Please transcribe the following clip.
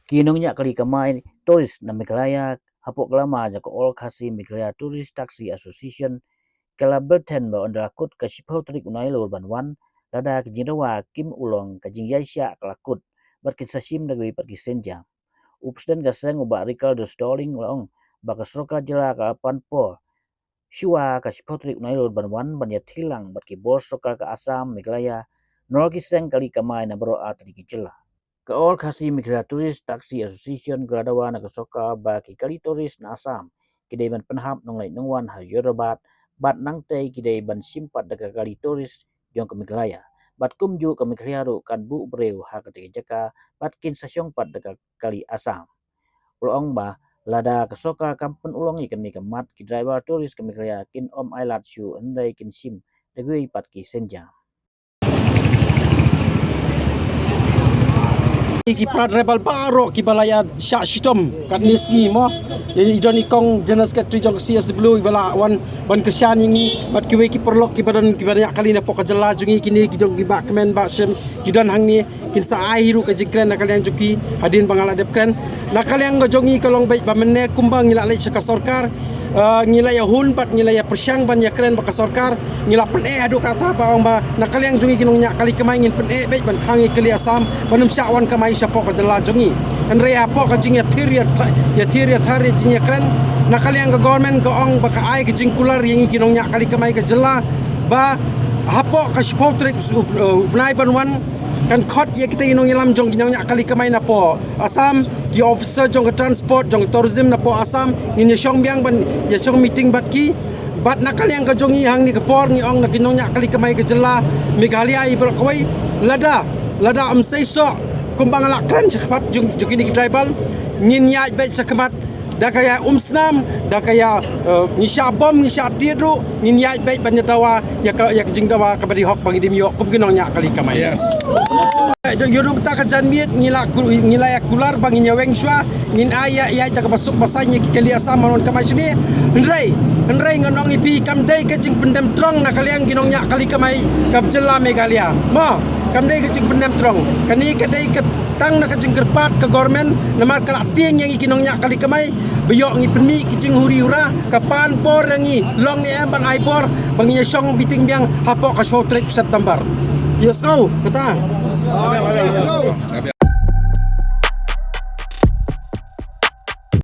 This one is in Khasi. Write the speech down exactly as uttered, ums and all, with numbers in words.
Ki nongñiah kali kamai tourist na Meghalaya hapoh ka lama jong ka All Khasi Meghalaya Tourist Taxi Association ka la byrthen ba ynda la kut ka shiphew tarik u Nailur ban wan, lada ka jingdawa kim u long ka jingïaishah ka la kut bad kin sa shim da kiwei pat ki sienjam. U President ka seng u Bah Ricardo Sdoling u la ong ba ka sorkar jylla ka la pan por shuwa ka shiphew tarik u Nailur ban wan ban ïathie lang bad ki bor sorkar ka Assam, Meghalaya, nalor ki seng kali kamai na baroh artylli ki jylla. Ka All Khasi Meghalaya Tourist Taxi Association ka la dawa na ka sorkar ba ki kali tourist na Assam ki dei ban pynhap nongleit nongwan ha Hyderabad bad nangtei ki dei ban shim pat da ka kali tourist jong ka Meghalaya. Bad kumjuh ka Meghalaya ruh kan buh briew ha katei ka jaka bad kin sa shong pat da ka kali Assam. U la ong ba lada ka sorkar kam pynurlong ïa kane ka mat, ki driver tourist ka Meghalaya kin ym ailad shuh hynrei kin shim da kiwei pat ki sienjam. Ki para driver baroh kiba la ïa shah shitom katne sngi mo. Ïa i don i kong General Secretary jong ka C S W iba la wan ban kyrshan ïa ngi bad kiwei ki paralok kiba don kiba ñiah kali napoh ka jylla jong ngi, kine ki jong ki Bah Kmen, Bah Shem, ki don hangne, kin sa ai hi ruh ka jingkren na ka liang jong ki hadien ba nga la dep kren. Na ka liang ka jong ngi ka long beit ba mynne kumba ngi la leit sha ka sorkar, ah, ngi la ïa hun bad ngi la ïa pyrshang ban ïa kren bad ka sorkar, ngi la pyneh haduh katta ba ong ba na ka liang jong ngi ki nongñiah kali kamai ngin pyneh beit ban khang ïa ki kali Assam ban ym shah wan kamai shapoh ka jylla jong ngi. Hynrei hapoh ka jingïathir ïa tha-, ïathir ïathar ïa jingïakren na ka liang ka government ka ong ba ka ai ka jingkular ïa ngi ki nongñiah kali kamai ka jylla ba hapoh ka shiphew tarik u, u bnai ban wan kan khot ïa kita ki nongïalam jong ki nongñiah kali kamai napoh Assam, ki officer jong ka transport jong ka tourism napoh Assam, ngin ïa shong biang ban ïa shong meeting bad ki. Bad na ka liang ka jong ngi hangne ka por ngi ong na ki nongñiah kali kamai ka jylla Meghalaya i baroh kawei, lada, lada ym sei soh kumba nga la kren shakhmat jong, jong kine ki driver, ngin ïaid beit shakhmat da ka ïa umsnam, da ka ïa, eh, ngi shah bom, ngi shah tied ruh, ngin ïaid beit ban ïa dawa ïa ka, ïa ka jingdawa kaba dei hok ba ngi dei ïoh kum ki nongñiah kali kamai. Yes. Eh, ïa u mynta ka janmiet ngi la ku-, ngi la ïa kular ba ngin ïa weng shuwa, ngin ai ïa, ïa da kaba suk ba saiñ ïa ki kali Assam ban wan kamai shane. Hynrei, hynrei ngan ong ïa phi kam dei ka jingpyndem trong na ka liang ki nongñiah kali kamai ka jylla Meghalaya. Mo, kam dei ka jingpyndem trong. Kane ka dei ka tang na ka jingkyrpad ka government namar ka la tieng ïa ngi ki nongñiah kali kamai ba ïoh ngi pynmih ki jinghuri hura, ka pan bor ïa ngi, long ne em ban ai bor ba ngi ïa shong meeting biang hapoh ka shiphew tarik September. Ïa sngewbha kata.